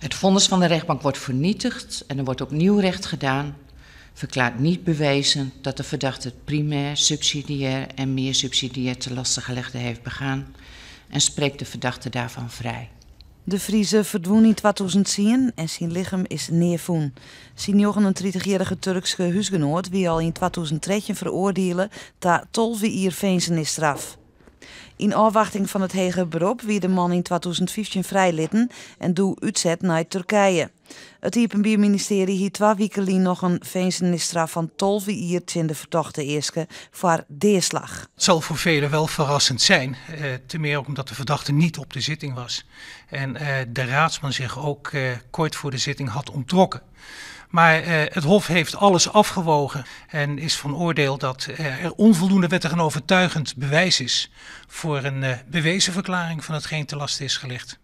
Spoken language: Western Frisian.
Het vonnis van de rechtbank wordt vernietigd en er wordt opnieuw recht gedaan. Verklaart niet bewezen dat de verdachte het primair, subsidiair en meer subsidiair te lastegelegde heeft begaan en spreekt de verdachte daarvan vrij. De Friese ferdwûn yn 2010 en syn lichem is nea fûn. Syn 39-jierrige Turkske húsgenoat wie al yn 2013 feroardiele ta 12 jier finzenisstraf. Yn ôfwachting fan it heger berop wie de man yn 2015 frijlitten en doe útset nei Turkije. It Iepenbier Ministearje hie twa wike lyn noch in finzenisstraf fan 12 jier tsjin de fertochte easke foar deaslach. Het zal voor velen wel verrassend zijn, te meer ook omdat de verdachte niet op de zitting was en de raadsman zich ook kort voor de zitting had onttrokken. Maar het Hof heeft alles afgewogen en is van oordeel dat er onvoldoende wettig en overtuigend bewijs is voor een bewezenverklaring van hetgeen te laste is gelegd.